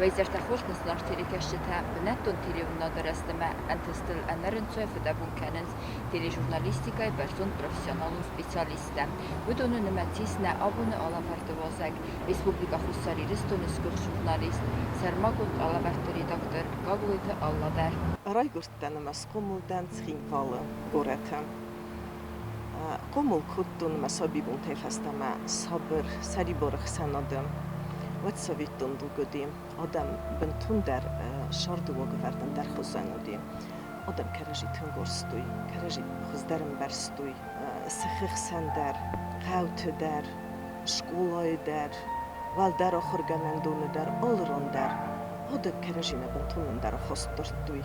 Уӕ изӕртӕ хорз нын зынаргъ телекӕсджытӕ, бынӕттон телеуынынады рӕзтмӕ ӕнтыстыл ӕнӕрынцойӕ фыдӕбон кӕнынц тележурналистикӕйы бӕрзонд профессионалон специалисттӕ. Уыдоны нымӕц ис нӕ абоны алӕвӕрды уазӕг, Республикӕ Хуссар Ирыстоны сгуыхт журналист, сӕрмагонд алӕвӕрдты редактор Гаглойты Алла дӕр. Райгуырдтӕн ӕмӕ схъомыл дӕн Цхинвалы горӕты. Хъомыл кодтон мӕ сабибонтӕй фӕстӕмӕ сабыр, сӕрибар ӕхсӕнады. Уӕд цӕвиттон дуг уыди, адӕм бынтондӕр сӕрды уагӕвӕрд ӕндӕрхуызӕн уыди. Адӕм кӕрӕдзи тынг уарзтой, кӕрӕдзи хуыздӕр ӕмбӕрстой. Сыхы хсӕн дӕр, хъӕуты дӕр, скъолайы дӕр, уӕлдӕр ахуыргӕнӕндоны дӕр, алы ран дӕр адӕм кӕрӕдзимӕ бынтон ӕндӕр ахаст дардтой.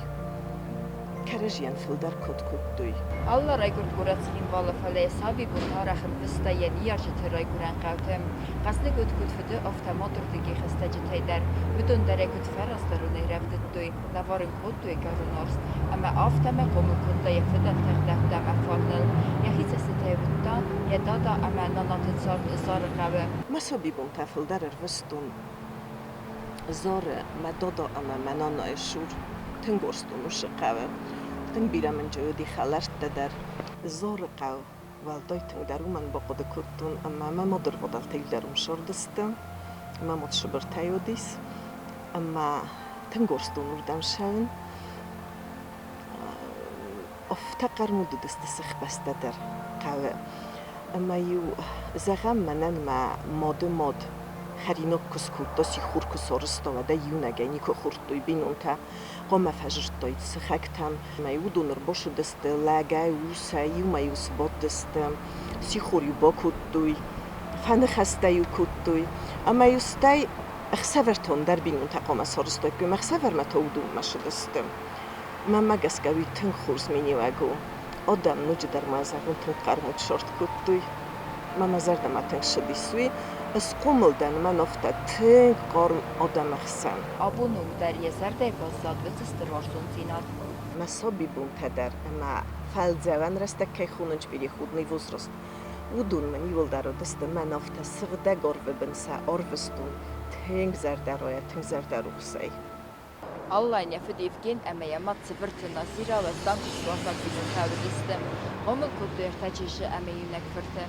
Кӕрӕдзийӕн фылдӕр кад кодтой. Алла райгуырд горӕт Цхинвалы, фӕлӕ йӕ сабибонты арӕх ӕрвыста йӕ ныййарджыты райгуырӕн хъӕуты. Хъӕзныг уыд куыд фыды, афтӕ мадырдыги хӕстӕджытӕй дӕр. Уыдон дӕр ӕй куыд фӕраздӕронӕй рӕвдыдтой, лӕвар ын кодтой ӕгӕрон арст, ӕмӕ афтӕмӕй хъомыл кодта йӕ фыдӕлты ӕгъдӕуттӕ ӕмӕ фарныл. Йӕхи цӕстытӕй уыдта, йӕ дада ӕмӕ нанаты цард Зары хъӕуы. Мӕ сабибонтӕ фылдӕр ӕрвыстон Зары, мӕ дада ӕмӕ мӕ нанайы цур. Тынг уарзтон уыцы хъӕуы. Тынг бирӕ мын дзы уыди хӕлӕрттӕ дӕр. Зары хъӕу уӕлдай тынгдӕр уымӕн бахъуыды кодтон, ӕмӕ мӕ мадырвадӕлтӕ иудӕр уым сырдысты. Мӕ мад Сыбыртӕй уыдис ӕмӕ тынг уарзтон уырдӕм цӕуын. Афтӕ хъӕрмуд уыдысты сыхбӕстӕ дӕр хъӕуы. Ӕмӕ-иу, зӕгъӕм, мӕнӕн мӕ мады мад хӕринаг куы скодта, сихор куы сарӕзта, уӕд ӕй иунӕгӕй никуы хордтой бинонтӕ. Хъуамӕ фӕзырдтаид сыхӕгтӕм. Ӕмӕ уыдон ӕрбацыдысты лӕгӕй, усӕй, иумӕ-иу сбадтысты, сихор-иу бакодтой, фӕныхӕстӕ-иу кодтой. Ӕмӕ-иу стӕй ӕхсӕвӕртон дӕр бинонтӕ хъуамӕ сарӕзтаиккой ӕмӕ ӕхсӕвӕрмӕ та уыдонмӕ цыдысты. Мӕнмӕ гӕсгӕ уый тынг хорз миниуӕг у. Адӕм ноджыдӕр ма зӕгъон тынг хъӕрмуд сорт кодтой. Мӕ мӕ зӕрдӕмӕ тынг ссыдис уый. Схъомыл дӕн мӕн афтӕ тынг хъарм адӕмы хсӕн. Абоны онг дӕр йӕ зӕрдӕйы баззад уыцы стыр уарзондзинад. Мӕ сабибонтӕ дӕр ӕмӕ фӕлдзӕуӕн рӕстӕг кӕй хонынц переходный возраст, уыдон мын иуылдӕр уыдысты мӕн афтӕ сыгъдӕг арвы бын сӕ арвыстон тынг зӕрдӕрайӕ, тынг зӕрдӕрухсӕй. Аллайӕн йӕ фыд Евген ӕмӕ йӕ мад Цыбырты Назирӕ уӕздан куыстуарзаг бинонтӕ уыдысты. Хъомыл кодтой ӕртӕ чызджы ӕмӕ иунӕг фырты.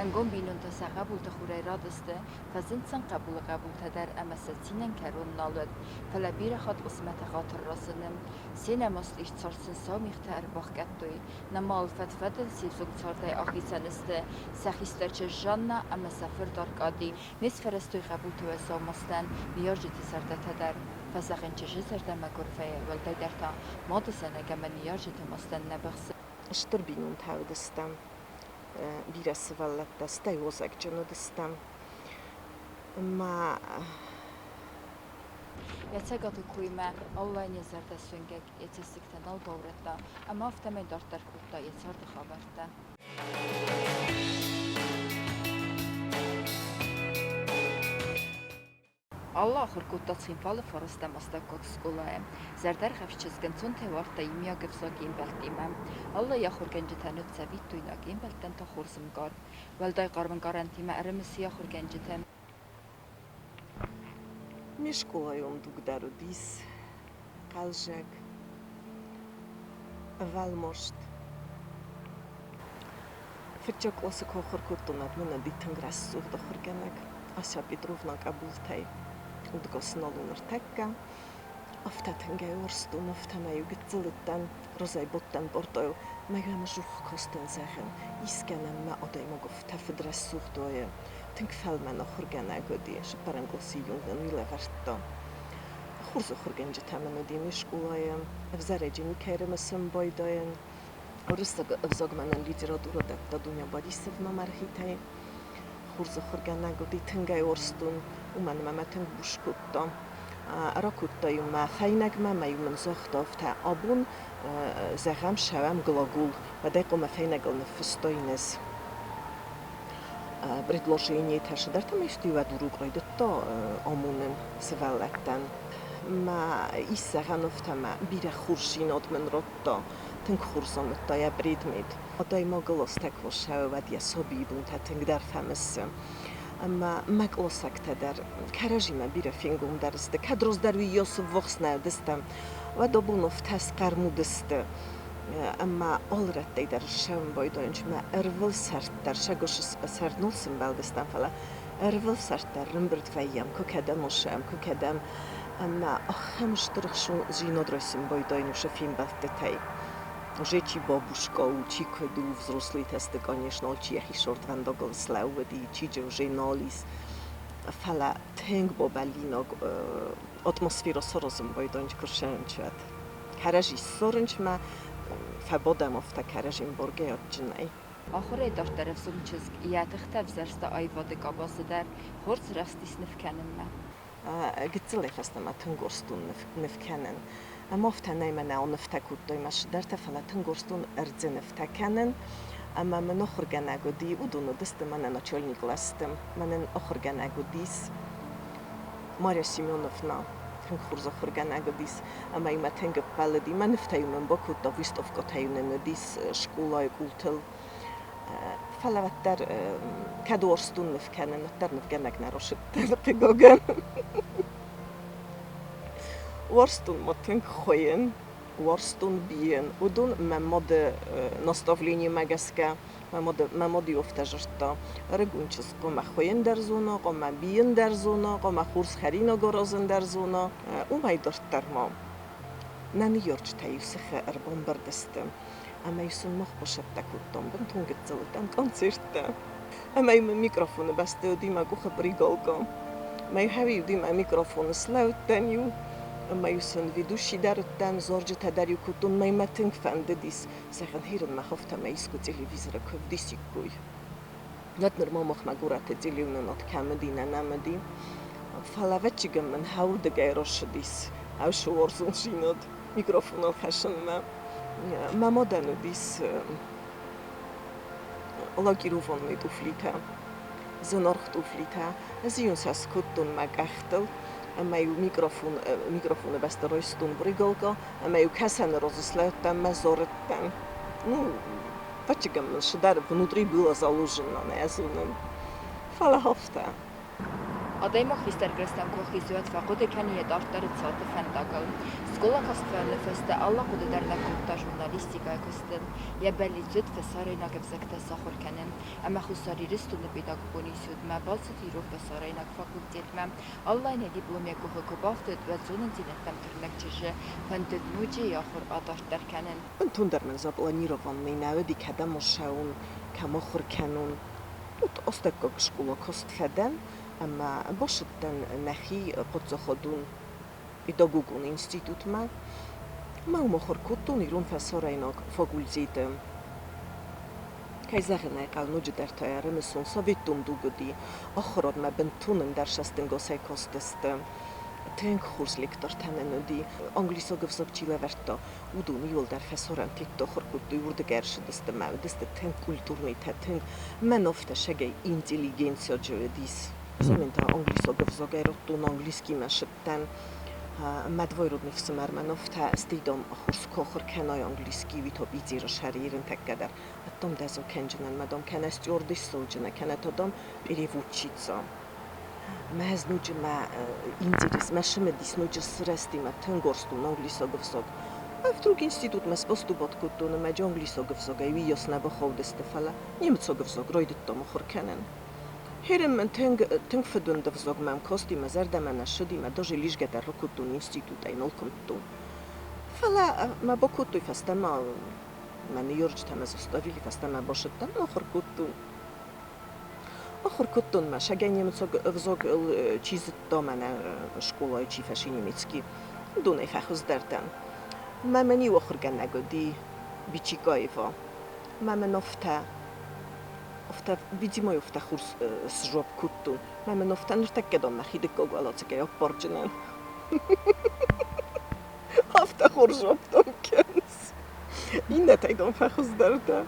Ӕнгом бинонтӕ сӕ хъӕбулты хурӕй радысты, фӕзынд сын хъӕбулы хъӕбултӕ дӕр ӕмӕ сӕ цинӕн кӕрон нал уыд. Фӕлӕ бирӕ хатт хъысмӕты хатыр разыны. Се нӕмаст ирд цард сын сау мигътӕ ӕрбахгӕдтой. Нӕмал фӕд-фӕдыл се взонг цардӕй ахицӕн сты сӕ хистӕр чызг Жаннӕ ӕмӕ сӕ фырт Аркъади. Не сфӕрӕзтой хъӕбулты уӕззау мастӕн ныййарджыты зӕрдӕтӕ дӕр. Фӕзӕгъын чызджы зӕрдӕ мӕгуыр вӕййы, уӕлдайдӕр та мады зӕнӕг ӕмӕ ныййарджыты мастӕн нӕ быхсы. Стыр бинонтӕ уыдыстӕм, бирӕ сывӕллӕттӕ, стӕй уазӕгджын уыдыстӕм. Ӕмӕ Йӕ цӕгаты коймӕ Аллайӕн йӕ зӕрдӕ суынгӕг, йӕ цӕссыгтӕ нал баурӕдта ӕмӕ афтӕмӕй дарддӕр кодта йӕ царды хабӕрттӕ. Алла ахуыр кодта Цхинвалы фарӕстӕм астӕуккаг скъолайы. Зӕрдӕргъӕвст чызг ӕнцонтӕй уардта иумиаг ӕвзаг йе мбӕлттимӕ. Аллайы ахуыргӕнджытӕн уыд цӕвиттойнаг, йе мбӕлттӕн та хорз ӕмгар. Уӕлдай хъарм ӕнкъарӕнтимӕ ӕрымысы йӕ ахуыргӕнджыты. Ме скъолайон дуг дӕр уыдис хъӕлдзӕг, ӕвӕлмаст. Фыццаг къласы куы ахуыр кодтон, уӕд мын уыди тынг рӕсугъд ахуыргӕнӕг Ася Петровна Къӕбултӕй. Удгас нал у ныртӕккӕ. Афтӕ тынг ӕй уарзтон, афтӕ мӕ-иу гыццыл уыдтӕн, разӕй бадтӕн пъартӕйыл, мӕ-иу ӕм ӕз кастӕн, зӕгъын, искӕмӕн мӕ адӕймаг афтӕ фыдрӕсугъд уайы. Тынг фӕлмӕн ахуыргӕнӕг уыди, цыппӕрӕм къласы июнь нын уый лӕвӕрдта. Хорз ахуыргӕнджытӕ мын уыди ме скъолайы, ӕвзӕрӕджы никӕй ӕрымысын байдайын. Уырыссаг ӕвзагмӕ нын литературӕ дӕтта Дуня Борисовна Мӕргъитӕй. Хорз ахуыргӕнӕг уыди, тынг ӕй уарзтон, уымӕн ӕмӕ мӕ тынг буз кодта. Ракодта-иу мӕ фӕйнӕгмӕ, ӕмӕ-иу мын загъта афтӕ: абон, зӕгъӕм, ссӕуӕм глагол, уӕд ӕй хъуамӕ фӕйнӕгыл ныффыстаин ӕз. Предложениетӕ цыдӕртӕ ма исты уӕд урок райдыдта амонын сывӕллӕттӕн. Мӕ ис зӕгъӕн афтӕ, мӕ бирӕ хорздзинад мын радта, тынг хорз амыдта йӕ предмет. Адӕймагыл азтӕ куы ссӕуы, уӕд йӕ сабийы бонтӕ тынгдӕр фӕмысы. Ӕмӕ мӕ къласӕгтӕ дӕр кӕрӕдзимӕ бирӕ фенгомдӕр сты. Кӕд раздӕр уыйас ӕввахс нӕ уыдыстӕм, уӕд абон афтӕ схъӕрмуд сты. Ӕмӕ алы рӕттӕй дӕр ссӕуын байдайынц мӕ ӕрвылсӕрд дӕр сӕгуысы сӕрд нал сӕмбӕлдыстӕм, фӕлӕ ӕрвылсӕрд дӕр ӕрӕмбырд вӕййӕм, куы кӕдӕм ссӕуӕм, куы кӕдӕм. Ӕмӕ ахӕм стыр ӕхсондзинад райсын байдайын уыцы фембӕлдтытӕй. Уже чи бабушка у, чи куыд у, взрослыйтӕ сты, конечно, алчи йӕхи сордвӕндагыл слӕууыди, чи уже нал ис. Фӕлӕ тынг бабӕллинаг атмосферӕ саразын байдайынц куы Кӕрӕдзи ссорынчмӕ фӕбадӕм афтӕ кӕрӕдзи ӕмбаргӕ адджынӕй. Ахуырӕй дарддӕр ӕвзонг чызг йӕ тыхтӕ ӕвзӕрста аивады къабазы дӕр, хорз рӕзтис ныв кӕнынмӕ. Гыццылӕй фӕстӕмӕ тынг уарзтон ныв кӕнын. Ӕмӕ афтӕ нӕй мӕнӕ нывтӕ кодтой мӕ цыдӕртӕ, фӕлӕ тынг уарзтон ӕрдзы нывтӕ кӕнын. Ӕмӕ мын ахуыргӕнӕг уыди, уыдон уыдысты мӕнӕ начальник кълӕсты. Мӕнӕн ахуыргӕнӕг уыдис Марья Семеновна. Тынг хорз ахуыргӕнӕг уыдис ӕмӕ ймӕ тынг ӕппӕлыди. Мӕ нывтӕ-иу мын бакодта, выставкӕтӕ-иу нын уыдис скъолайы къултыл. Фӕлӕ уӕддӕр кӕд уарзтон ныв кӕнын, уӕддӕр нывгӕнӕг нӕ рацыдтӕн, хъыгагӕн. Уарзтон ма тынг хуыйын, уарзтон бийын. Уыдон мӕ мады наставлениемӕ гӕсгӕ, мӕ мад-иу афтӕ зыдта, ӕрыгон чызг хъуамӕ хуыйын дӕр зона, хъуамӕ бийын дӕр зона, хъуамӕ хорз хӕринаг аразын дӕр зона. Уымӕй дарддӕр ма нӕ ныййарджытӕ-иу сыхы ӕрбамбырд сты ӕмӕ-иу сын мах басӕттӕ кодтам бынтон гыццыл уыдтӕн концерттӕ. Ӕмӕ-иу мын микрофоны бӕсты уыди мӕ къухы прыгалка. Мӕ-иу хӕуи уыди мӕ микрофоны слӕудтӕн-иу, ӕмӕ-иу сын ведущий дӕр уыдтӕн, зарджытӕ дӕр-иу кодтон. Мӕ мӕ тынг фӕндыдис, зӕгъын, хирынмӕ афтӕмӕй искуы телевизоры куы ӕвдисиккой. Уӕд нырма махмӕ горӕты телеуынынад кӕм уыди, нӕ нӕм уыди. Фӕлӕ ӕвӕццӕгӕн мын хӕуырдыгӕй рацыдис ӕвсы уарзондзинад микрофоныл хӕссынмӕ. Мӕ мадӕн уыдис лакированный туфлитӕ, зынаргъ туфлитӕ. Ӕз-иу сӕ скодтон мӕ къӕхтыл ӕмӕ-иу микрофоны бӕсты райстон бригалка ӕмӕ-иу кӕсӕны раз слӕудтӕн мӕ зарыдтӕн. Ну, ӕвӕццӕгӕн мын цыдӕр внутри было заложено, нӕ зонын. Фӕлӕ афтӕ. Адӕймаг хистӕр кълӕстӕм куы хизы, уӕд фӕхъуыды кӕны йӕ дарддӕры царды фӕндагыл. Скъола каст фӕуыны фӕстӕ алы хъуыды дӕр нӕ кодта журналистикӕйы куыстыл. Йӕ бӕллиц уыд фӕсарӕйнаг ӕвзӕгтӕ сахуыр кӕнын. Ӕмӕ Хуссар Ирыстоны педагогон институтмӕ бацыд ирон фӕсарӕйнаг факультетмӕ. Аллайӕн йӕ диплом йӕ къухы куы бафтыд, уӕд зонындзинӕдтӕм тырнӕг чызджы фӕндыд ноджы йӕ ахуыр адарддӕр кӕнын. Бынтондӕр мын запланированный нӕ уыди, кӕдӕм ссӕуын, кӕм ахуыр кӕнон. Тут астӕуккаг скъола каст фӕдӕн ӕмӕ бацыдтӕн нӕхи паддзахадон педагогон институтмӕ. Ӕмӕ уым ахуыр кодтон ирон фӕсарӕйнаг факультеты. Кӕй зӕгъын ӕй хъӕуы, ноджыдӕр та ӕрымысон, советон дуг уыди, ахуырадмӕ бынтон ӕндӕр цӕстӕнгасӕй кастысты. Тынг хорз лектортӕ нын уыди. Англисаг ӕвзаг чи лӕвӕрдта, уыдон иуылдӕр фӕсарӕнты ахуыр кодтой, уырдыгӕй ӕрцыдысты мӕ уыдысты тынг культурныйтӕ, тынг мӕн афтӕ сӕгӕй интеллигенцияджы уыдис. Мин та англисаг ӕвзагӕй радтон, английскимӕ сыдтӕн. Мӕ двоюродный ӕфсымӕр мӕн афтӕ стыйдом хорз куы ахуыр кӕнай английский, уый та Питеры сӕрирын тӕккӕ дӕр. Аттом дӕ зо кӕнджынӕн, мӕ дам, кӕнӕ стюардессӕуджынӕ, кӕнӕ та дам переводчица. Мӕ ӕз ноджы мӕ интерес, мӕ цымыдис ноджы сырӕзти мӕ тынг уарзтон англисаг ӕвзаг. А вдруг институтмӕ споступать кодтон ӕмӕ англисаг ӕвзагӕй уыйас нӕ бахаудысты, фӕлӕ немыцаг ӕвзаг райдыдтам ахуыр кӕнын. Херен мын тынг, тынг фыдуынд ӕвзаг мӕм касти, мӕ зӕрдӕмӕ нӕ ссыди, мӕ даже лизгӕ дӕр ракодтон институтӕй, нал куымдтон. Фӕлӕ мӕ бакодтой фӕстӕмӕ, мӕ ныййарджытӕ мӕ заставили, фӕстӕмӕ басыдтӕн, ахуыр кодтон. Ахуыр кодтон мӕ сӕгӕй немыцаг ӕвзагыл чи зыдта, мӕнӕ скъолайы чи фӕци немецкий, уыдонӕй фӕхуыздӕр дӕн. Мӕ мын иу ахуыргӕнӕг уыди Бичикаева. Мӕ мын афтӕ, афтӕ, видимо, афтӕ хорз сжуапп кодтон. Мӕ мын афтӕ ныртӕккӕ дам мӕхи дыккаг уӕладзыгӕй аппарджынӕн. Афтӕ хорз жуапп дам кӕныс. Иннӕтӕй дам фӕхуыздӕр дӕ.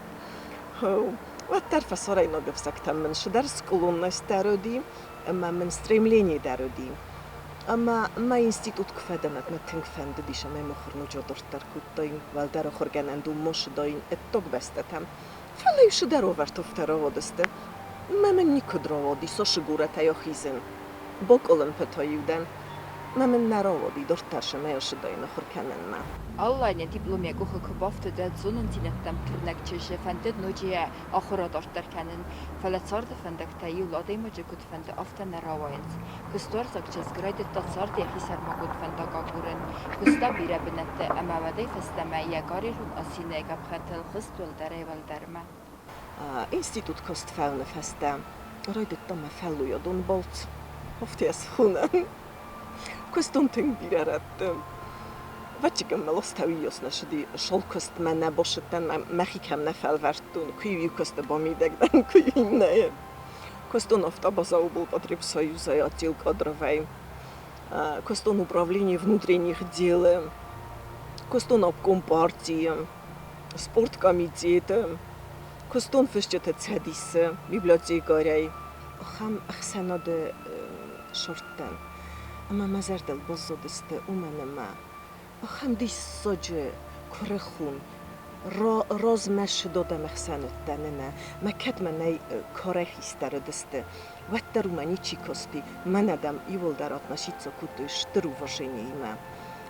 Уӕддӕр фӕсарӕйнаг ӕвзӕгтӕм мын цыдӕр склонность дӕр уыди ӕмӕ мын стремление дӕр уыди. Ӕмӕ мӕ институт куы фӕдӕн, уӕд мӕ тынг фӕндыдис ӕмӕ мыхуыр ноджы дарддӕр кодтаин, уӕлдӕр ахуыргӕнӕндонмӕ ссыдаин ӕддаг бӕстӕтӕм. Фӕлӕ-иу цыдӕр уавӕртӕ рауадысты. Мӕ мын никуыд рауади Сосы горӕтӕй ахизын. Бакъуылымпытӕ-иу дӕн. Мӕ мын нӕ рауади дарддӕр сӕмӕй ашыдаин ахуыр кӕнынмӕ. Аллайӕн диплом йӕ къухы куы бафтыд, уӕд зонындзинӕдтӕм тырнӕг чызджы фӕндыд ноджы йӕ ахуыр адарддӕр кӕнын, фӕлӕ царды фӕндӕгтӕ иу адӕймаджы куыд фӕнды, афтӕ нӕ рауайынц. Куыстуарзаг чызг райдыдта царды йӕхи сӕрмагонд фӕндаг агурын, куыста бирӕ бынӕтты ӕмӕ уӕдӕй фӕстӕмӕ йӕ карьерон асинӕй гӕпхӕтыл хызт уӕлдӕрӕй-уӕлдӕрмӕ. Институт каст фӕуыны фӕстӕ райдыдта мӕ фӕллойадон балц. Афтӕ схонӕн. Куыстон тынг бирӕ рӕтты. Ӕвӕццӕгӕн мӕ ластӕуыйас нӕ цыди, шолкуыстмӕ нӕ басыдтӕн, мӕхи кӕм нӕ фӕлвӕрдтон, куы-иу иу куысты бамидӕг дӕн, куы иннӕйы. Куыстон автобаза облпотребсоюзӕй отдел кадровӕй, куыстон управление внутренних дел-ы, куыстон обком партийы, спорткомитеты, куыстон фысджыты цӕдисы библиотекарӕй. Ахӕм ӕхсӕнады сырдтӕн. Ӕмӕ мӕ зӕрдыл баззадысты, уымӕн ӕмӕ ахӕм диссаджы куырыхон, размӕ ссыд адӕмы хсӕн уыдтӕн ӕмӕ мӕ кӕд мӕнӕй карӕй хистӕр уыдысты, уӕддӕр уымӕ ничи касти, мӕн адӕм иууылдӕр относиться кодтой стыр уважениеимӕ.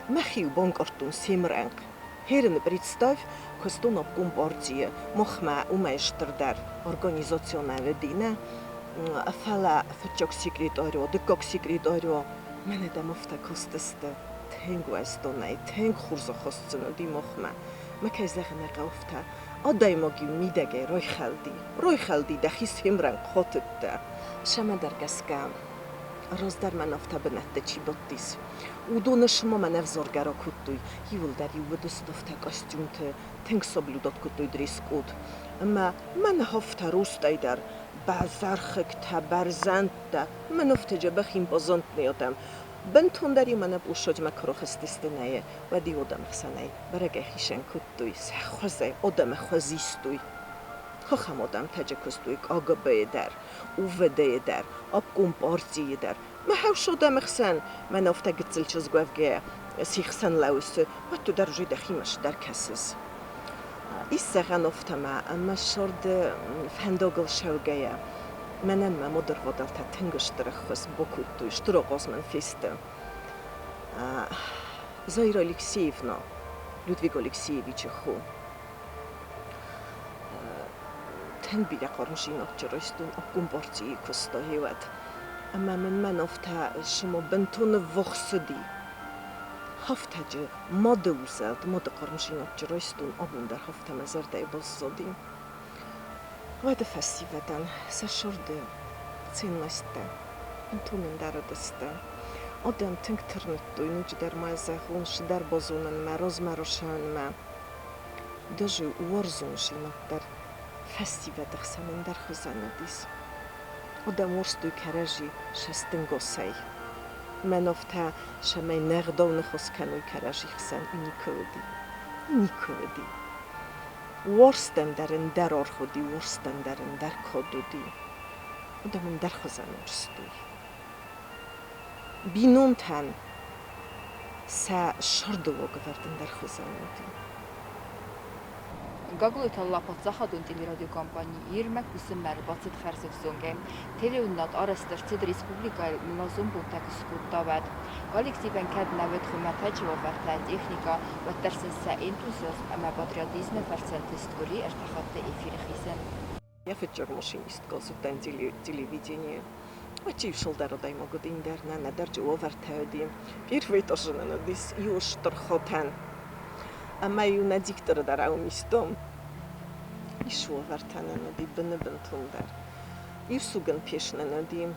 Мӕхи-иу банкъардтон се мрӕнхъ. Херын представь, куыстон обком партийы, махмӕ уымӕй стырдӕр организацион ӕвӕди нӕ, фӕлӕ фыццаг секретарь, дыккаг секретарь, мӕнӕ дӕм афтӕ кастысты тынг уӕздонӕй, тынг хорзахастджын уыди махмӕ. Мӕ кӕй зӕгъын ӕй хъӕуы, афтӕ адӕймаг-иу мидӕгӕй райхӕлди, райхӕлди дӕхи семрӕнхъ хатыдтӕ. Цӕмӕдӕр гӕсгӕ раздӕр мӕн афтӕ бынӕтты чи бадтис, уыдоны сыма мӕн ӕвзаргӕ ракодтой. Иууылдӕр-иу уыдысты афтӕ костюмты, тынг соблюдат кодтой дресс-код. Ӕмӕ мӕн афтӕ рустӕй дӕр бӕзӕрхыгтӕ, бӕрзӕндтӕ, мӕн афтӕ дзӕбӕх импозантный адӕм. Бынтондӕр-иу мӕнӕ площадьмӕ куы рахызтысты нӕйы, уӕд-иу адӕмы хсӕнӕй бӕрӕгӕй хицӕн кодтой, сӕ хуызӕй адӕмы хуыз истой. Ахӕм адӕмтӕ джы куыстой КГБ-йы дӕр, УВД-йы дӕр, обком партийы дӕр. Мӕ хӕус адӕмы хсӕн, мӕн афтӕ гыццыл чызг уӕвгӕйӕ, се хсӕн лӕууыс, уӕд ту дӕр уже дӕхимӕ дӕр кӕсыс. Ис зӕгъӕн афтӕ ма, ӕмӕ сӕрды фӕндагыл ссӕугӕйӕ, мӕнӕн мӕ мадырвадӕлтӕ тынг стыр ӕххуыс бакодтой, стыр ахъаз мын фесты. Заира Алексеевна, Людвиг Алексеевичы хо, тынг бирӕ хъармдзинад райстон обком партийы куыста гъеуӕд. Ӕмӕ мын мӕн афтӕ цыма бынтон ӕввахс цыди. Хӕфтӕджы мады узӕлд, мады хъармдзинад райстон, абон дӕр афтӕ мӕ зӕрдӕйы баззади. Уӕды фӕсивӕдӕн сӕ сӕрды ценносттӕ бынтон ӕндӕр уыдысты. Адӕм тынг тырныдтой ноджыдӕр ма зӕгъон, цыдӕр базонынмӕ, размӕ рацӕуынмӕ. Даже уарзондзинад дӕр фӕсивӕды хсӕн ӕндӕрхуызӕн уыдис. Адӕм уарзтой кӕрӕдзи сӕстынгосӕй. Мӕн афтӕ, цӕмӕй не гъдау ныхас кӕной кӕрӕдзи хсӕн, никуы уыди. Никуы уыди. Уарзтӕн дӕр ӕндӕр аргъ уыди, уарзтӕн дӕр ӕндӕр кад уыди. Адӕм ӕндӕрхуызӕн уарзтой. Бинонтӕн сӕ сӕрды уагӕвӕрд ӕндӕрхуызӕн уыди. Гаглойты Алла паддзахадон телерадиокомпани Ир-мӕ кусынмӕ ӕрбацыд хӕрзӕвзонгӕй. Телеуынынад арӕзт ӕрцыд республикӕйы мылазон бонтӕ куы скодта, уӕд. Коллективӕн кӕд нӕ уыд хуымӕтӕджы уавӕртӕ, техникӕ, уӕддӕр сын сӕ энтузиазм ӕмӕ патриотизмы фӕрцы ӕнтыст къуыри ӕртӕ хатты эфиры хизын. Йӕ фыццаг машинисткӕ уыдтӕн телевиденийы. Ачи сылдӕр адӕймаг уыди, ӕндӕр нӕ, нӕдӕр уавӕртӕ уыди. Первый этажы нын уыдис иу стыр хотӕн. Ӕмӕ-иу нӕ дикторы дӕр аумистом. Ис уавӕртӕ нын уыди быны бынтондӕр. Иу сугын пеш нын уыди.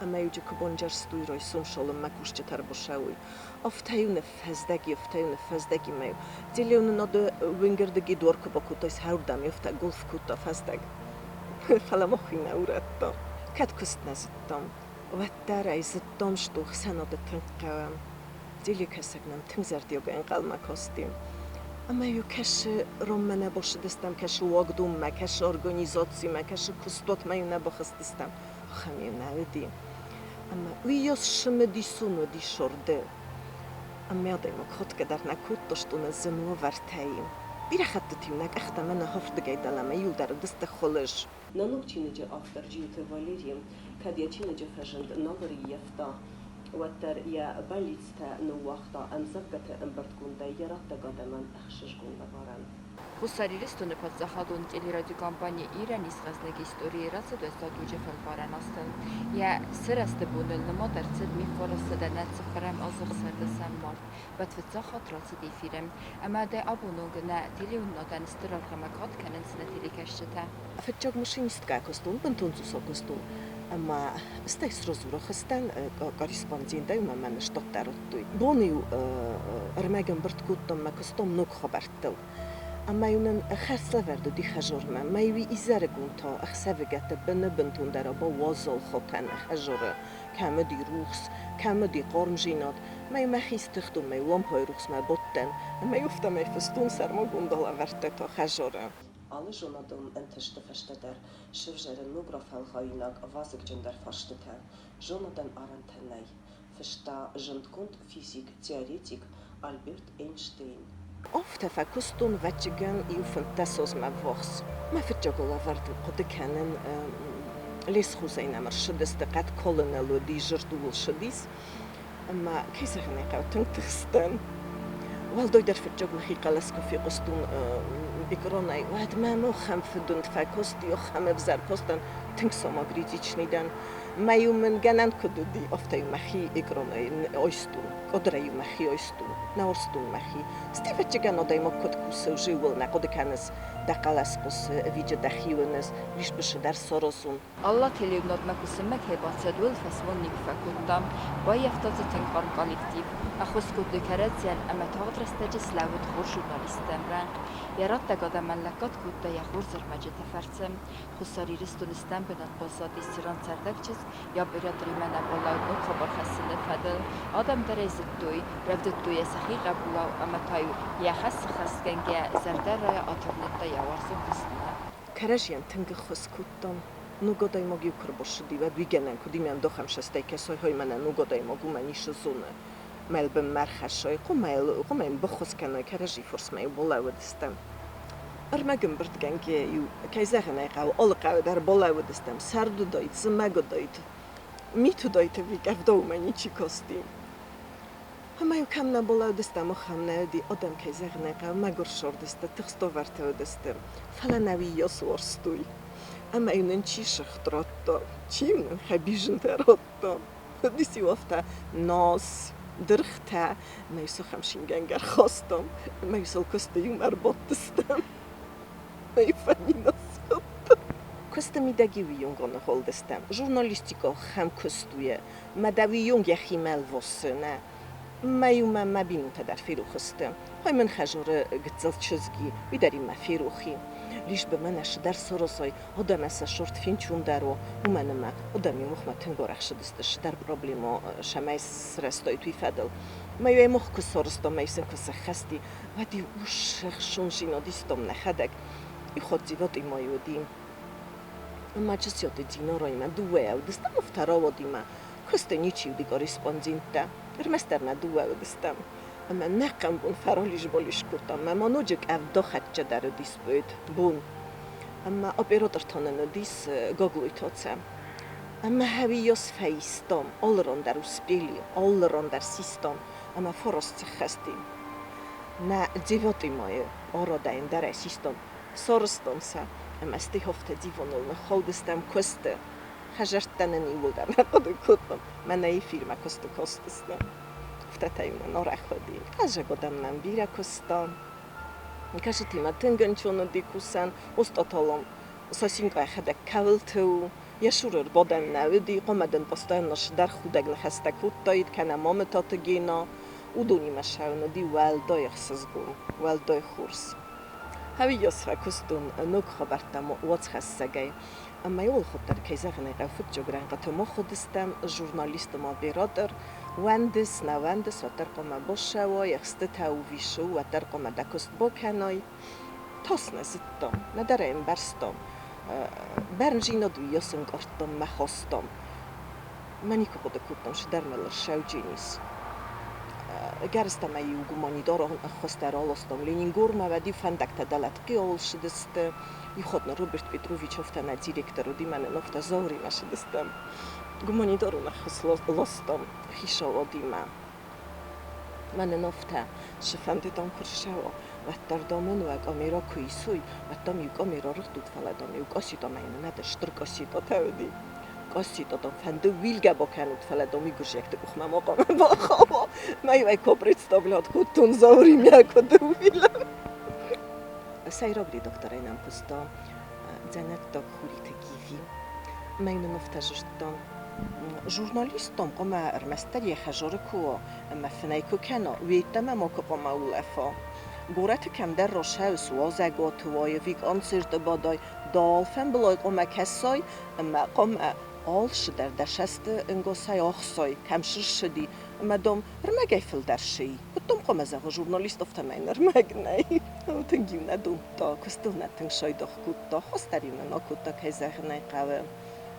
Ӕмӕ-иу куы бонджӕрстой райсом шолынмӕ кусджытӕ ӕрбацӕуой. Афтӕ-иу ныффӕздӕг и, афтӕ-иу ныффӕздӕг и мӕ-иу телеуынынады уынгӕрдыги дуар куы бакодтай, сӕрдӕм афтӕ гуылф кодта фӕздӕг. Фӕлӕ мӕхи нӕ урӕдта. Кӕд куыст нӕ зыдтам, уӕддӕр ӕй зыдтам, что ӕхсӕнады тынг хъӕуӕм. Телекӕсӕг нӕм тынг зӕрдиагӕй ӕнхъӕлмӕ касти. Ӕмӕ-иу кӕсы роммӕ нӕ бацыдыстӕм, кӕсы уагдонмӕ, кӕсы организацимӕ, кӕсы куыстуатмӕ-иу нӕ бахызтыстӕм. Ахӕм-иу нӕ уыди. Ӕмӕ уыйас цымыдисон уыди сӕрды. Ӕмӕ адӕймаг хатгӕ дӕр нӕ кодта, что нӕ зын уавӕртӕй. Бирӕ хӕттыты-иу нӕ къӕхтӕ мӕнӕ хуырфдыгӕй дӕлӕмӕ иуылдӕр уыдысты хуылыдз. Нӕ ног чиныджы автор Джиоты Валери кӕд йӕ чиныджы фӕзынд нал ӕрыййӕфта, уӕддӕр йӕ бӕллицтӕ ныууагъта ӕмдзӕвгӕты ӕмбырдгондӕй йӕ раттӕг адӕмӕн ӕхсызгон лӕварӕн. Хуссар Ирыстоны паддзахадон телерадиокомпани Ир-ӕн исхӕснӕг историйы рацыд уӕззау дуджы фӕлварӕн азтыл. Йӕ сырӕзты боныл нымад ӕрцыд 1904 азы 16 март, уӕд фыццаг хатт рацыд эфиры. Ӕмӕ дӕ абон онг нӕ телеуынынадӕн стыр аргъ ӕмӕ кад кӕнынц нӕ телекӕсджытӕ. Фыццаг машинисткӕ куыстон, бынтон цъус куыстон ӕмӕ стӕй сразу рахызтӕн корреспондентӕй, уымӕн мӕ штаттӕ радтой. Бон-иу ӕрмӕг ӕмбырд кодтон мӕ куыстон ног хабӕрттыл. Ӕмӕ-иу нын хӕслӕвӕрд уыди хӕзормӕ. Мӕ-иу изӕрыгон та ӕхсӕвыгӕтты быны бынтондӕр бауазал хатӕны хӕзоры. Кӕм уыди рухс, кӕм уыди хъармдзинад. Мӕ-иу мӕхи стыхтон, мӕ-иу лампӕйы рухсмӕ бадтӕн ӕмӕ-иу афтӕмӕй фыстон сӕрмагонд алӕвӕрдтӕ та хӕзоры. Алы зонадон ӕнтысты фӕстӕ дӕр сывзӕры ног рафӕлгъауинаг вазыгджындӕр фарстытӕ. Зонадӕн арӕнтӕ нӕй, фыста зындгонд физик-теоретик Альберт Эйнштейн. Афтӕ фӕкуыстон, ӕвӕццӕгӕн, иу 15 азмӕ ввахс. Мӕ фыццаг лӕвӕрд хъуыды кӕнын лесхозӕй нӕм ӕрцыдысты, хъӕд калыныл уыди, зырд ууыл ссыдис. Ӕмӕ, кӕй зӕгъын ӕй хъӕуы, тынг тыхстӕн. Уӕлдайдӕр фыццаг мӕхи хъӕлӕс куы фехъуыстон экранӕй, уӕд мӕм ахӕм фыдуынд фӕкасти, ахӕм ӕвзӕр кастӕн, тынг самокритичный дӕн. Мӕ-иу мын гӕнӕн куыд уыди, афтӕ-иу мӕхи экранӕй айстон, къуыдырӕй-иу мӕхи айстон, нӕ уарзтон мӕхи. Стӕй ӕвӕццӕгӕн адӕймаг куыд кусы, ууыл нӕ хъуыды кӕныс, дӕ хъӕлӕс хъуысы, ӕви дӕхи уыныс, уисбысы дӕр саразон. Алла телеуынадмӕ кусынмӕ кӕй бацыд, уый фӕсмон никуы фӕкодта. Баййӕфта дзы тынг хъарм коллектив, ӕххуыс кодтой кӕрӕдзийӕн ӕмӕ тагъд рӕстӕджы слӕууыд хорз журналистты ӕмрӕнхъ. Йӕ раттӕг адӕмӕн лӕггад кодта йӕ хорз ӕрмӕджыты фӕрцы. Хуссар Ирыстоны стӕм бынат баззадис цыран цӕрдӕг чызг йӕ операторимӕ нӕ баллӕуд ног хабар хӕссыны фӕдыл. Адӕм дӕр ӕй зыдтой, рӕвдыдтой йӕ сӕхи хъӕбулау ӕмӕ та-иу йӕ хӕс сыххӕстгӕнгӕйӕ зӕрдӕрайӕ атырныдта йӕ уарзон куыстмӕ. Кӕрӕдзийӕн тынг ӕххуыс кодтам. Ног адӕймаг-иу куы ӕрбацыди, уӕд уый гӕнӕн куыд и, мӕн дохӕмсӕстӕй кӕсой, хой мӕнӕ ног адӕймаг уымӕн ницы зоны. Мӕлбынмӕ ӕрхӕссой, хъуамӕ йын баххуыс кӕной, кӕрӕдзи фарсмӕ-иу балӕууыдыстӕм. Ӕрмӕг ӕмбырдгӕнгӕ-иу, кӕй зӕгъын ӕй хъӕуы, алы хъӕуы дӕр балӕууыдыстӕм, сӕрд уыдаид, зымӕг уыдаид, мит уыдаид ӕви къӕвда, уымӕ ничи касти. Ӕмӕ-иу кӕм нӕ балӕууыдыстӕм, ахӕм нӕ уыди, адӕм, кӕй зӕгъын ӕй хъӕуы, мӕгуыр сырдысты, тыхст уавӕрты уыдысты, фӕлӕ нӕ уыйас уарзтой. Ӕмӕ-иу нын чи сыгъд радта, чи-иу нын хӕбизынтӕ радта. Уыдис-иу афтӕ нас, дыргътӕ, ӕмӕ-иу сӕхӕм шингӕнгӕ ӕрхастам, ӕмӕ-иу сыл куысты иумӕ ӕрбадтыстӕм. Ӕмӕ-иу фӕминас кодтам. Куысты мидӕг-иу иунг аныгъуылдыстӕм. Журналистикӕ ахӕм куыст у, мӕ дӕ уыйонг йӕхимӕ ӕлвасы, нӕ. Мӕ-иу мӕ мӕ бинонтӕ дӕр ферох сты. Ой, мын хӕзоры гыццыл чызги, уый дӕр имӕ ферох и. Лишь бы мӕнӕ цыдӕр соросой, одӕмӕ сӕ сорт фенчундӕр у, уымӕн ӕмӕ одӕм иу махмӕ тынг арӕхсыдысты цыдӕр проблемӕ сӕмӕй срӕзтой уый фӕдыл. Мӕ-иу ӕй мах куы сарӕзтам, мӕ сын куы сӕххӕсти, уӕд-иу ус ӕхсонзинад истам нӕхӕдӕг. Иу хатт дзиватъимӕ уыди. Ӕмӕ Чысиаты Динараимӕ дыууӕйӕ уыдыстӕм, афтӕ рауадимӕ. Куысты ничи уыди корреспонденттӕ, ӕрмӕстдӕр нӕ дыууӕ уыдыстӕм. Ӕмӕ нӕ хъӕмбон фӕралис-балис кодтам, ӕмӕ ма ноджы къӕвда хӕццӕ дӕр уыдис бон. Ӕмӕ оператортӕ нын уыдис Гаглойты Оце. Ӕмӕ хӕуийас фӕистам, алы ран дӕр успели, алы ран дӕр систам, ӕмӕ фараст сӕххӕсти. Нӕ девятый майы арадӕйын дӕр систам, сарӕзтам сӕ, ӕмӕ стӕй афтӕ диваныл ныххаудыстӕм куысты. Хӕзӕрттӕ нын иууылдӕр нӕ хъуыды кодтам, мӕнӕ эфирмӕ куысты кастыстӕм. Афтӕ та-иу нын арӕх уыди. Хъазӕг адӕм нӕм бирӕ куыста. Кӕсытимӕ тынг ӕнцон уыди кусӕн. Остъаталом Сосинка йӕхӕдӕг кӕуылты у, йӕ цуры ӕрбадӕн нӕ уыди, хъуамӕ дын постоянно цыдӕр худӕг ныхӕстӕ кодтаид, кӕнӕ Мамытаты Гена. Уыдонимӕ ссӕуын уыди уӕлдай ӕхсызгон, уӕлдай хорз. Хӕуыйас фӕкуыстон ног хабӕрттӕм уацхӕссӕгӕй. Ӕмӕ иуыл худдӕр, кӕй зӕгъын ӕй хъӕуы, фыццаг рӕнхъыты мах уыдыстӕм, журналисты ма оператор. Уӕндыс, нӕ уӕндыс, уӕддӕр хъуамӕ бассӕуай, ӕхстытӕ увисы, уӕддӕр хъуамӕ дӕ куыст бакӕнай. Тас нӕ зыдтам, нӕдӕр ӕй ӕмбӕрстам. Бӕрндзинад уыйас ӕнкъардтам мӕ хастам. Мӕ никуы хъуыды кодтам, цыдӕр мыл ӕрсауджын ис. Ӕгӕрыстӕмӕй-иу гуманитарон ӕххуыс дӕр аластам Ленингормӕ, уӕд-иу фӕндӕгтӕ дӕлӕ Тхъиуыл ссыдысты. Иу хатт нын Роберт Петрович афтӕ нӕ директор уыди, мӕнӕн афтӕ Зауыримӕ ссыдыстӕм. Гуманитарон ӕххуыс ластам хицауадимӕ. Мӕнӕн афтӕ, цы фӕнды дам куы рцӕуа, уӕддӕр дам мын уӕ къамера куы исой, уӕд дам иу къамера рыгъдут, фӕлӕ дам иу къассетӕ мӕ йын нӕ стыр къассетӕтӕ уыди. Къассетӕ дам фӕнды уилгӕ бакӕнут, фӕлӕ дам уый гуырдзиӕгты къухмӕ ма хъуамӕ бахауа. Мӕ-иу ӕй куы представлять кодтон Зауримӕ, куыд уилӕм. Сӕйраг редакторӕй нӕм куыста дзӕнӕттаг Хуриты Гиви. Мӕ йын афтӕ зыдта, журналисттӕм хъуамӕ ӕрмӕстдӕр йӕ хӕдзары куы уа ӕмӕ фынӕй куы кӕна, уеддӕмӕ макуы хъуамӕ улӕфа. Горӕты кӕмдӕр рацӕуыс, уазӕгуаты уай ӕви концерты бадай, дӕ алфӕмбылай хъуамӕ кӕсай ӕмӕ хъуамӕ алцыдӕр дӕ цӕсты ӕнгасӕй ахсай, кӕм сыссыди, ӕмӕ, дам, ӕрмӕгӕй фылдӕр сси. Куыд дӕм хъуамӕ зӕгъа, журналист афтӕмӕй ӕрмӕг нӕй. Тынг-иу нӕ домдта, куыстыл нӕ тынг сайдагъ кодта, хуыздӕр-иу нын акодта, кӕй зӕгъын ӕй хъӕуы.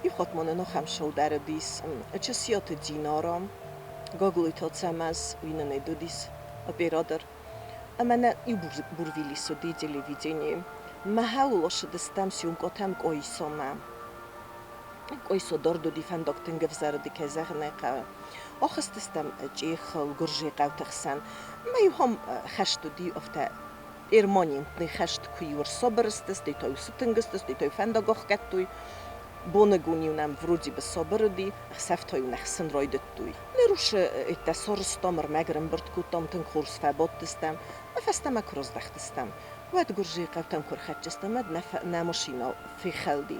Иу хатт ма нын ахӕм сӕудар уыдис Чысиаты Динара, Гаглойты Ацӕмӕз, уый нын ӕй уыдис оператор. Ӕмӕ нӕ иу бурвилис уыди телевиденийы. Мӕхӕуыл ссыдыстӕм съемкӕтӕм Къоисомӕ. Къоисо дард уыди, фӕндаг тынг ӕвзӕр уыди, кӕй зӕгъын ӕй хъӕуы. Ахызтыстӕм Чъехыл, Гуырдзыйы хъӕуты хсӕн. Ӕмӕ иу ахӕм хӕст уыди, афтӕ перманентный хӕст куы-иу ӕрсабыр сты, стӕй та-иу сытынг сты, стӕй та-иу фӕндаг ӕхгӕдтой. Боныгон-иу нӕм вроде бы сабыр уыди, ӕхсӕв та-иу нӕ хсын райдыдтой. Ныр усы ӕддӕ сарӕзтам, ӕрмӕг ӕрӕмбырд кодтам, тынг хорз фӕбадтыстӕм. Ӕмӕ фӕстӕмӕ куы раздӕхтыстӕм, уӕд Гуырдзыйы хъӕутӕм куы ӕрхӕццӕ стӕм, уӕд нӕ машинӕ фехӕлди.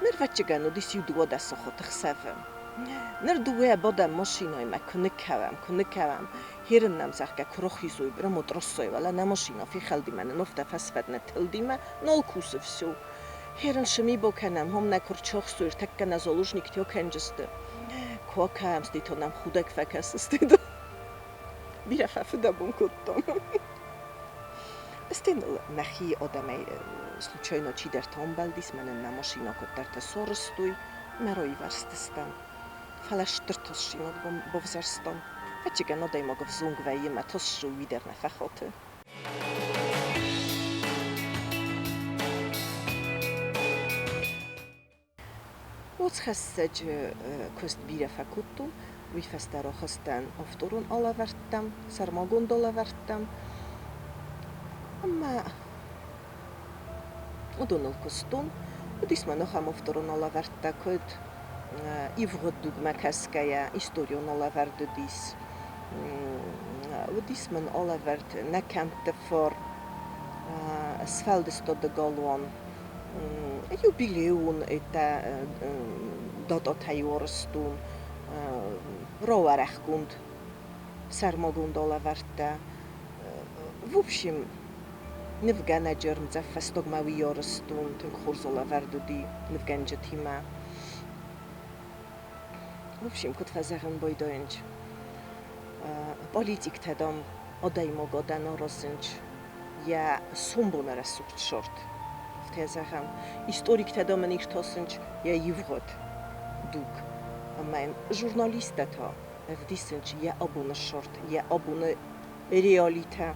Ныр ӕвӕццӕгӕн уыдис иу 12 сахаты хсӕвы. Ныр дыууӕ бадӕм машинӕимӕ куы ныккӕуӕм, куы ныккӕуӕм, херын нӕм, зӕгъгӕ, куы рахизой, прямо трассӕйы, фӕлӕ нӕ машинӕ фехӕлди мӕ нын афтӕ фӕсфӕд нӕ тылдимӕ, нал кусы всё. Херын цы ми бакӕнӕм, уым нӕ куы рчахсой, ӕртӕккӕ нӕ заложниктӕ кӕнджысты. Куы акӕуӕм, стӕй та нӕм худӕг фӕкӕсы, стӕй бирӕ фӕфыдӕбон кодтам. Стӕй ныл нӕхи адӕмӕй случайно чидӕртӕ амбӕлдис, мӕнӕн мӕ машинӕ куыддӕртӕ сарӕзтой, мӕ раивӕрзтыстӕм. Фӕлӕ стыр тасдзинад бавзӕрстам. Ӕвӕццӕгӕн адӕймаг ӕвзонг вӕййы мӕ тассы уый дӕр нӕ фӕхаты. Уацхӕссӕджы куыст бирӕ фӕкодтон, уый фӕстӕ рахызтӕн авторон алӕвӕрдтӕм, сӕрмагонд алӕвӕрдтӕм ӕмӕ уыдоныл куыстон. Уыдис мӕ ахӕм авторон алӕвӕрдтӕ, куыд ивгъуыд дугмӕ кӕсгӕйӕ историон алӕвӕрд уыдис, уыдис мын алӕвӕрд нӕ кӕмтты фыр, сфӕлдыстады галуан. Юбилеон этӕ дататӕй уарзтон, рауӕрӕхгонд сӕрмагонд алӕвӕрдтӕ. В общем, нывгӕнӕджы ӕрмдзӕф фӕстагмӕ уый арӕзтон, тынг хорз алӕвӕрд уыди нывгӕнджытимӕ. В общем, куыд фӕзӕгъын байдайынч, политиктӕ, дам, адӕймагадӕн аразынч йӕ сомбоны рӕсугъд сорт. Афтӕ зӕгъӕм, историктӕ дам ын иртасынч йӕ ивгъуыд дуг, ӕмӕ йын журналисттӕ та ӕвдисынч йӕ абоны сорт, йӕ абоны реалитӕ.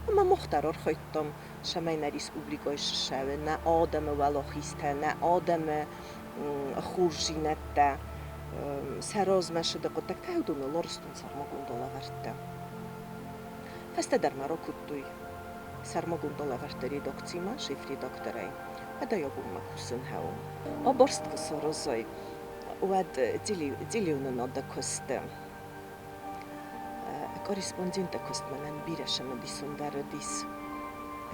Ӕмӕ мах дӕр архайдтам, цӕмӕй нӕ республикӕйы ссӕуы нӕ адӕмы уӕлахизтӕ, нӕ адӕмы хорздзинӕдтӕ, сӕ размӕ цыды хъуыддӕгтӕ уыдоныл арӕзтон сӕрмагонд алӕвӕрдтӕ. Фӕстӕдӕр мӕ ракодтой сӕрмагонд алӕвӕрдты редакцимӕ шеф-редакторӕй. Уӕдӕй абонмӕ кусын хъӕуы. Абарст куы саразай, уӕд телеуынынады куысты корреспонденты куыст мӕнӕн бирӕ цымыдисондӕр уыдис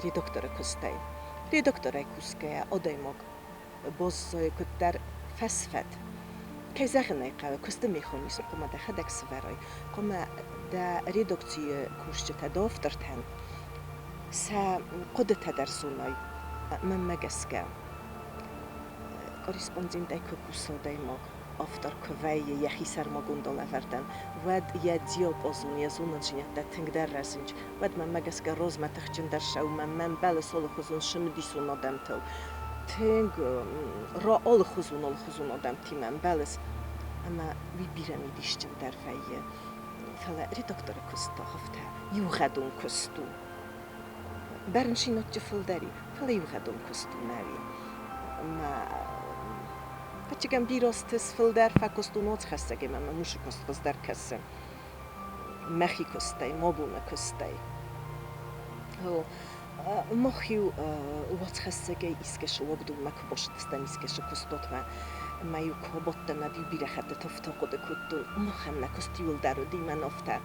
редакторы куыстӕй. Редакторӕй кусгӕйӕ адӕймаг баззайы куыддӕр фӕсфӕд. Кӕй зӕгъын ӕй хъӕуы, куысты механизм хъуамӕ дӕхӕдӕг сӕвӕрай, хъуамӕ дӕ редакцийы кусджытӕ, дӕ автортӕн сӕ хъуыдытӕ дӕр зонай. Мӕнмӕ гӕсгӕ, корреспондентӕй куы кусы адӕймаг, автор куы вӕййы йӕхи сӕрмагонд алӕвӕрдӕн, уӕд йӕ диапазон, йӕ зонындзинӕдтӕ тынгдӕр рӕзынц. Уӕд мӕнмӕ гӕсгӕ розмӕ тыхджындӕр сӕумӕ мӕ мбӕлы алыхуызон цымыдисон адӕмтыл. Тынг алыхуызон-алыхуызон адӕмтимӕ ӕмбӕлыс, ӕмӕ уый бирӕ мидисджындӕр вӕййы. Фӕлӕ редакторы куыст та афтӕ иугъӕдон куыст у. Бӕрнсинадджы фылдӕр и, фӕлӕ иугъӕдон куыст у нӕуи. Ӕмӕ ӕвӕццӕгӕн бирӕ азты фылдӕр фӕкуыстон уацхӕссӕгӕй мӕ мӕ мусы куыст хуыздӕр кӕсы. Мӕхи куыстӕй, мӕ боны куыстӕй. Мах-иу уацхӕссӕгӕй искӕцы уагдонмӕ куы бацыдыстӕм искӕцы куыстуатмӕ, ӕмӕ-иу куы абадтӕн, уӕд-иу бирӕ хӕттыты афтӕ хъуыды кодтон, махӕн нӕ куыст иуылдӕр уыди мӕн афтӕ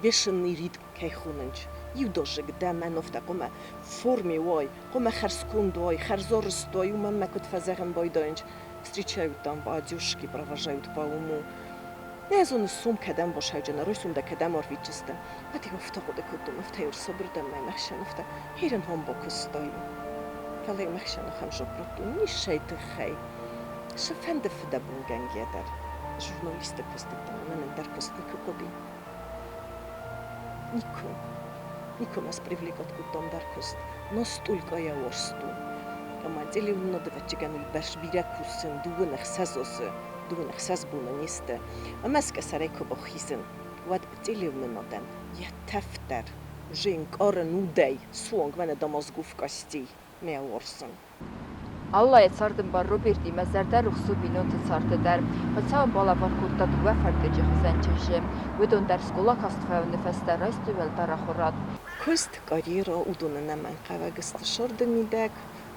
бешеный ритм кӕй хонынц, иудазыг дӕ мӕн афтӕ хъуамӕ форме уай, хъуамӕ хӕрзконд уай, хӕрзарӕзт уай, уымӕн мӕ куыд фӕзӕгъын байдайынц, встречают там по одежке, провожают по уму. Нӕ зоныс, сом кӕдӕм басайджын, райсом дӕ кӕдӕм арвитдзысты. Ӕд-иу афтӕ хъуыды кодтон, афтӕ-иу ӕрсабыр дӕн мӕ мӕхсӕн, афтӕ хирын хом бакуыстай. Фӕлӕ-иу мӕхсӕн ахӕм дзуапп радтон, ницӕй тыххӕй. Цыфӕнды фыдӕбонгӕнгӕ дӕр журналисты куыст дӕр мӕн ӕндӕр куыст никуы хъуыди. Никуы. Никуы мӕ спривлекать кодта ӕндӕр куыст. Настолько я уарзтон. Ӕмӕ телеуынынады ӕвӕццӕгӕн уыйбӕрц бирӕ кусын, дыууын ӕхсӕз азы, дыууын ӕхсӕз боны не сты. Ӕмӕ скъӕсӕрӕй куы бахизын, уӕд телеуынынадӕн йӕ тӕф дӕр уже ӕнкъарын удӕй суанг мӕнӕ до мозгов костей мӕ уарзын. Аллайы цардӕмбал Робертимӕ зӕрдӕрухс у бинонты царды дӕр. Хуыцау ын балӕвар кодта дыууӕ фӕрдыджы хуызӕн чызджы. Уыдон дӕр скъола каст фӕуыны фӕстӕ райстой уӕлдӕр ахуырад. Куыст, карьерӕ уыдоны ӕнӕмӕнгхъӕуӕг сты сӕрды мидӕг.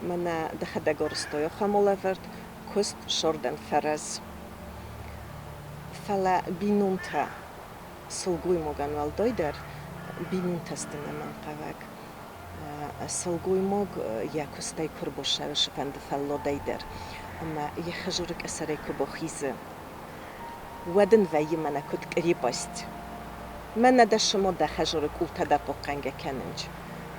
Мӕнӕ дӕхӕдӕг арӕзтай ахӕм алӕвӕрд, куыст сӕрдӕн фӕрӕз. Фӕлӕ бинонтӕ сылгоймагӕн уӕлдайдӕр бинонтӕ сты ӕнӕмӕнгхъӕуӕг. Сылгоймаг йӕ куыстӕй куы ӕрбассӕуы цыфӕнды фӕлладӕй дӕр ӕмӕ йӕ хызуры къӕсӕрӕй куы бахизы, уӕд ын вӕййы мӕнӕ куыд крепость. Мӕнӕ дӕ сыма дӕ хӕзуры къултӕ дӕр хъахъхъӕнгӕ кӕнынц.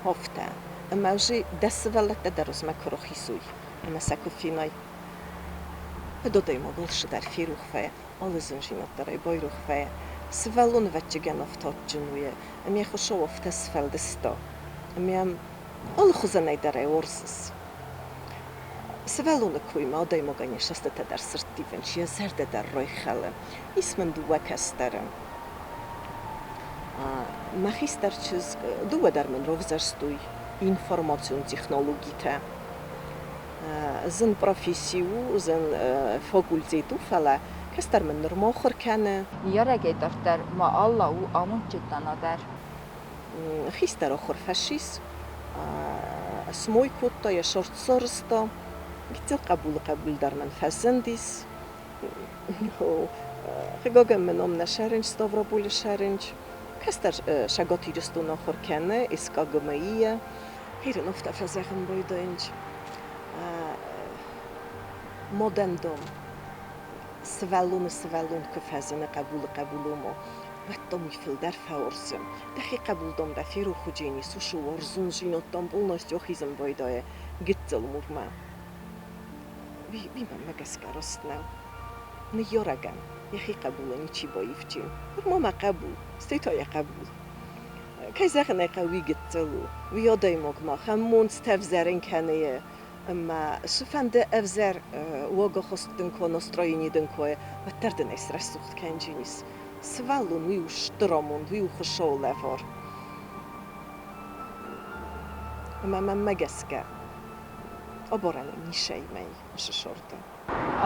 Афтӕ. Ӕмӕ уже дӕ сывӕллӕттӕ дӕр усмӕ куы рахизой ӕмӕ сӕ куы фенай, уӕд адӕймагыл цыдӕр ферох вӕййы, алы зындзинад дӕр ӕй байрох вӕййы. Сывӕллон ӕвӕццӕгӕн афтӕ адджын у, ӕмӕ йӕ Хуыцау афтӕ сфӕлдыста, ӕмӕ йӕм алыхуызӕнӕй дӕр ӕй уарзыс. Сывӕллоны коймӕ адӕймагӕн йӕ цӕстытӕ дӕр сӕрттивынц, йӕ зӕрдӕ дӕр райхӕлы. Ис мын дыууӕ кӕстӕры. Мӕ хистӕр чызг, дыууӕ дӕр мын равзӕрстой информацион технологитӕ. Зын професси у, зын факультет у, фӕлӕ кӕстӕр мын нырма ахуыр кӕны. Ныййарӕгӕй дарддӕр ма Алла у амондджын нана дӕр. Хистӕр ахуыр фӕцис, смой кодта, йӕ сӕрд сарӕзта. Гыццыл хъӕбулы хъӕбул дӕр мын фӕзындис. Хъыгагӕн мӕ ном нӕ сӕрынч, Ставрополы сӕрынч. Кӕстӕр Цӕгат Ирыстоны ахуыр кӕны СКГМИ-йы. Хирын афтӕ фӕзӕгъын байдайынч. Модӕндон сывӕллоны сывӕллон куы фӕзыны хъӕбулы хъӕбуломо, уӕд дӕм уый фылдӕр фӕуарзы. Дӕхи хъӕбул дам дӕ ферох уыдзӕни, сусы уарзондзинад дам полностью ахизын байдайы гыццыл мурмӕ. Уый, уый мӕнмӕ гӕсгӕ раст нӕу. Ныййарӕгӕн йӕхи хъӕбулы ничи баивти. Нырма мӕ хъӕбул, стӕй та йӕ хъӕбул. Кӕй зӕгъын ӕй хъӕуы, уый гыццыл у. Уый адӕймагмӕ ахӕм монцтӕ ӕвзӕрын кӕны ӕмӕ цыфӕнды ӕвзӕр уагахаст дын куы настроени дын куы уӕддӕр дын ӕй срӕсугъд кӕнджынис. Сывӕллон уый у стыр амонд, уый у Хуыцауы лӕвар. Ӕмӕ мӕнмӕ гӕсгӕ абарӕн нисӕимӕ ацы сорты.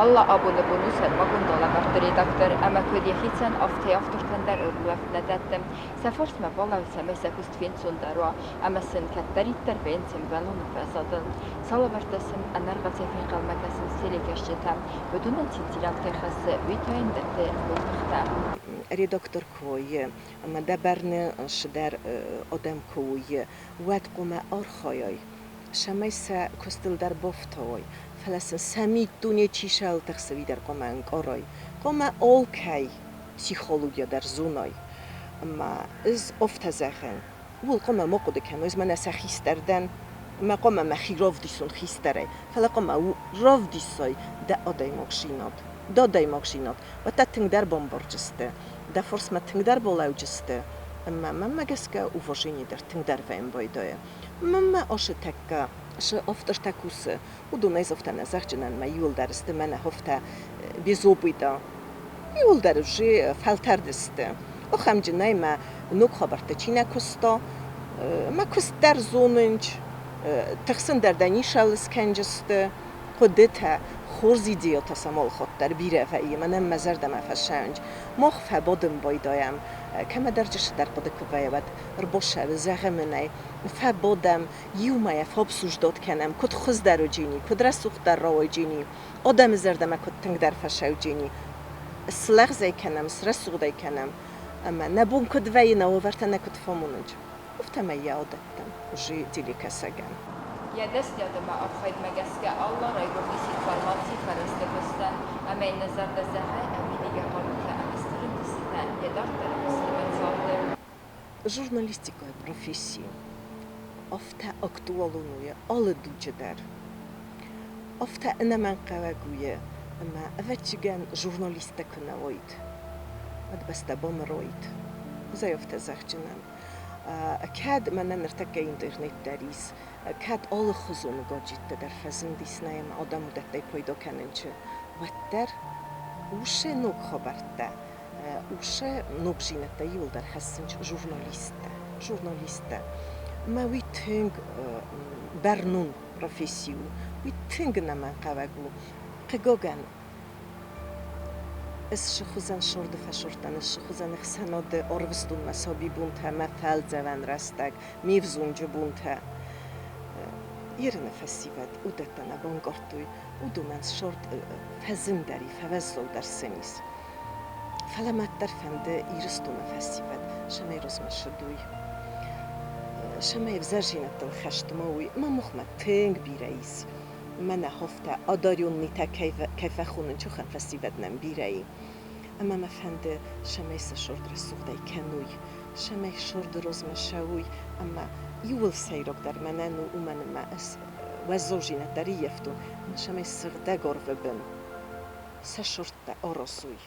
Алла абоны бон у сӕрмагонд алӕвӕрдты редактор ӕмӕ куыд йӕхицӕн, афтӕ автортӕн дӕр ӕрулӕфт нӕ дӕтты. Сӕ фарсмӕ балӕуу, цӕмӕй сӕ куыст фенцондӕр уа ӕмӕ сын кӕддӕриддӕр вӕййынц ӕмбӕлон ӕмвӕзадыл. Салавӕрттӕ сын ӕнӕрхъӕцӕй фенхъӕлмӕ кӕсынц телекӕсджытӕ. Уыдонӕн циндзинад кӕй хӕссы, уый та йын дӕтты ног тыхтӕ. Редактор куы вӕййы ӕмӕ дӕ бӕрны цыдӕр адӕм куы вӕййы, уӕд хъуамӕ архайай, цӕмӕй сӕ куыстыл дӕр бафтауай, фӕлӕ сын сӕ миддуне чи сӕлтӕхсы, уый дӕр хъуамӕ ӕнкъарай, хъуамӕ алкӕй психологийӕ дӕр зонай. Ӕмӕ ӕз афтӕ зӕгъын, ууыл хъуамӕ ма хъуыды кӕной, ӕз мӕнӕ сӕ хистӕр дӕн, ӕмӕ хъуамӕ мӕхи равдисон хистӕрӕй, фӕлӕ хъуамӕ равдисай дӕ адӕймагдзинад. Дӕ адӕймагдзинад. Уӕд дӕ тынгдӕр бамбардзысты, дӕ фарсмӕ тынгдӕр балӕуджысты, ӕмӕ мӕнмӕ гӕсгӕ уважение дӕр тынгдӕр вӕййын байдайы. Мӕнмӕ ацы тӕккӕ цы автортӕ кусы, уыдонӕй афтӕ нӕ зӕгъджынӕн, мӕ иуылдӕр сты мӕнӕ афтӕ без опыта. Иуылдӕр уже фӕлтӕрд сты. Ахӕмджынӕй мӕ ног хабӕрттӕ чи нӕ куыста, мӕ куыст дӕр зонынч, тыхсын дӕр дӕ нишӕл скӕнджысты, хъуыдытӕ, хорз идеятӕ сӕм алхатт дӕр бирӕ вӕййы, мӕнӕн мӕ зӕрдӕмӕ фӕцӕуынч. Мах фӕбадын байдайӕм, кӕмӕдӕр чысыдӕр хъуыды куы вӕййы, уӕд ӕрбассӕуы, зӕгъӕм ын ӕй, фӕбадӕм, иумӕ фӕобсуждат кӕнӕм, куыд хуыздӕр уыджини, куыд рӕсугъддӕр рауайджини, адӕмы зӕрдӕмӕ куыд тынгдӕр фӕсӕуджини. Слӕгъз ӕй кӕнӕм, срӕсугъд ӕй кӕнӕм, ӕмӕ нӕ бон куыд вӕййы, нӕ уавӕртӕ нӕ куыд фӕамонынц, афтӕмӕй йӕ адӕттӕм уже телекӕсӕгӕн. Йӕ дӕсниад ӕмӕ архайдмӕ гӕсгӕ Алла райгуырдис информацийы фӕрӕзты куыстӕн, ӕмӕ йын нӕ зӕрдӕ зӕгъы ӕвидигӕ хъарутӕ ӕмӕ стыр ӕнтыстытӕ йӕ дарддӕры куысты ӕмӕ царды. Журналистикӕйы професси афтӕ актуалон у алы дуджы дӕр. Афтӕ ӕнӕмӕнгхъӕуӕг у, ӕмӕ, ӕвӕццӕгӕн, журналисттӕ куы нӕ уаид, уӕд бӕстӕ бамыр уаид. Ӕз ӕй афтӕ зӕгъдзынӕн. Кӕд мӕнӕ ныртӕккӕ интернет дӕр ис, кӕд алыхуызон гаджеттӕ дӕр фӕзындис нӕ ӕмӕ адӕм уыдӕттӕй пайда кӕнынчы, уӕддӕр уыцы ног хабӕрттӕ, уыцы ногдзинӕдтӕ иууылдӕр хӕссынц журналисттӕ. Журналисттӕ. Ӕмӕ уый тынг бӕрнон професси у, уый тынг ӕнӕмӕнгхъӕуӕг у. Хъыгагӕн, ӕз сыхуызӕн сорды фӕсурдтӕн, ӕз сыхуызӕн ӕхсӕнады ӕрвыстон мӕ сабибонтӕ, мӕ фӕлдзӕуӕн рӕстӕг, ме взонджы бонтӕ. Ирыны фӕсивӕд уыдӕттӕ нӕ банкъардтой, уыдонӕн сорд фӕзындӕр и, фӕуӕззаудӕр сын ис. Фӕлӕ мӕддӕр фӕнды Ирыстоны фӕсивӕд, цӕмӕй размӕ цыдой, цӕмӕй ӕвзӕрдзинӕдтыл хӕст ма уой. Мӕ махмӕ тынг бирӕ ис. Мӕнӕ афтӕ одаренныйтӕ кӕй фӕхонынц, ахӕм фӕсивӕд нӕм бирӕ и. Ӕмӕ мӕ фӕнды, цӕмӕй сӕ сорд рӕсугъдӕй кӕной, цӕмӕй сорды размӕ цӕуой ӕмӕ иууыл сӕйрагдӕр мӕнӕн у, уымӕн ӕмӕ ӕз уӕззаудзинӕдтӕ ӕрыййӕфтон, ӕмӕ цӕмӕй сыгъдӕг арвы бын сӕ сордтӕ аразой.